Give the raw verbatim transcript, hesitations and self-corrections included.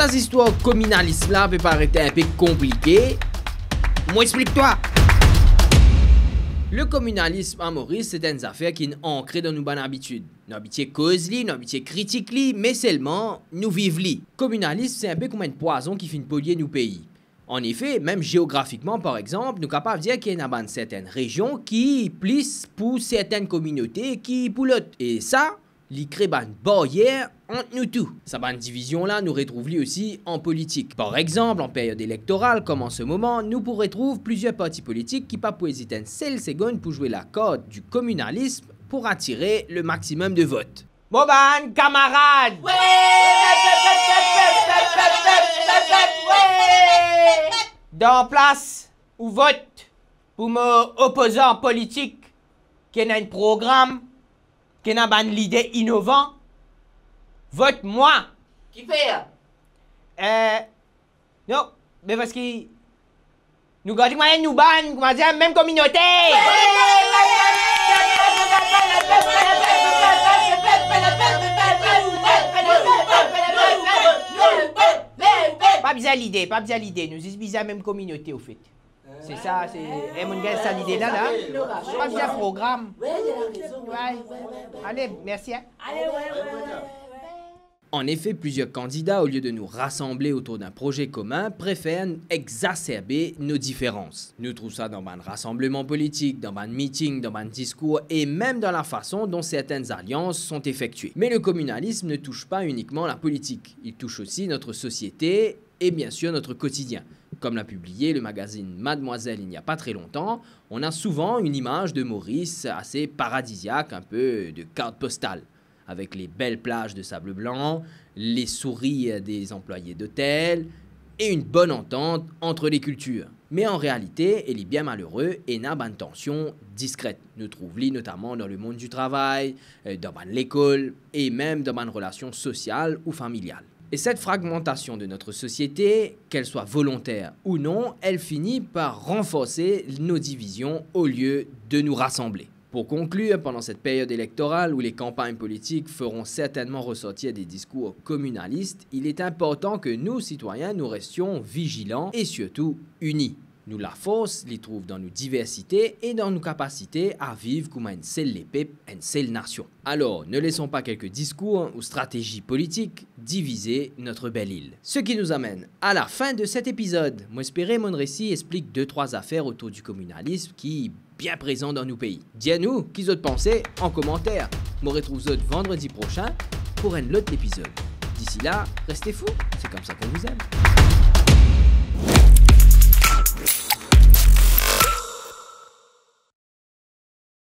Zistwar kominalism la pe paret inpe konplike. Mo explik twa. Le kominalism a Moris, se enn zafer ki inn ankre dan nou bann abitid. Nou abitie koz li, nou abitie kritik li, me selman nou viv li. Kominalism, se inpe kouma enn pwazon ki finn polie nou pei. Anefe, mem zeografikman, par exanp, nou kapav dir ki ena bann sertenn rezion ki plis pou sertenn kominote ki pou lot. E sa, li kre bann baryer ant nou tou. Sa bann divizion la, nou retrouv li osi an politik. Par exanp, an peryod elektoral, kouma an se moman, nou pou retrouv plizier parti politik ki pa pou ezit enn sel segonn pou zwe lakart di kominalism pou atire le maximum de vot. Mo bann kamarad! Dan plas ou vot pou mo opozan politik ki ena enn program, ki ena bann lide inovan, vot mwa. Kifer? Eh, non, me parski nou grandi kouma enn, nou bann, kouma dir, mem kominote. Pa bizin lide, pa bizin lide, nou zis bizin mem kominote, ofet. Se sa, se, eh, mo'nn gagn sa lide la, la. Pa bizin program. Wi, ena rezon. Wi. Ale, mersi, hein. Annefe, plizier kandida, olie de nou rasanble otour d'un proze komin, prefer exaserbe nou diferans. Nou trouv sa dan bann rasanbleman politik, dan bann miting, dan bann diskour e mem dan lafason dont sertenn alians sont efektie. Mais le communalisme ne touche pas uniquement la politique, il touche aussi notre société et bien sûr notre quotidien. Comme l'a publié le magazine Mademoiselle il n'y a pas très longtemps, on a souvent une image de Maurice assez paradisiaque, un peu de carte postale, avec les belles plages de sable blanc, les sourires des employés d'hôtel et une bonne entente entre les cultures. Mais en réalité, e li bien malere, ena bann tansion diskret. Nou trouv li notaman dan le monde du travail, euh, dan bann lekol e mem dan bann relasion sosial ou familial. Et cette fragmentation de notre société, qu'elle soit volontaire ou non, elle finit par renforcer nos divisions au lieu de nous rassembler. Pour conclure, pendant cette période électorale où les campagnes politiques feront certainement ressortir des discours communalistes, il est important que nous, citoyens, nous restions vigilants et surtout unis. Nou lafors, li trouv dan nou diversite e dan nou kapasite a viv kouma enn sel lepep, enn sel nasion. Alors, ne laissons pas quelques discours ou stratégies politiques diviser notre belle île. Ce qui nous amène à la fin de cet épisode. Mo espere mo'nn resi explik de trwa zafer otour du communalisme ki bien prezan dan nou pei. Dir nou ki zot panse an komanter. Mo retrouv zot vandredi prosin pou enn lot epizod. D'ici là, restez fous, c'est comme ça qu'on vous aime.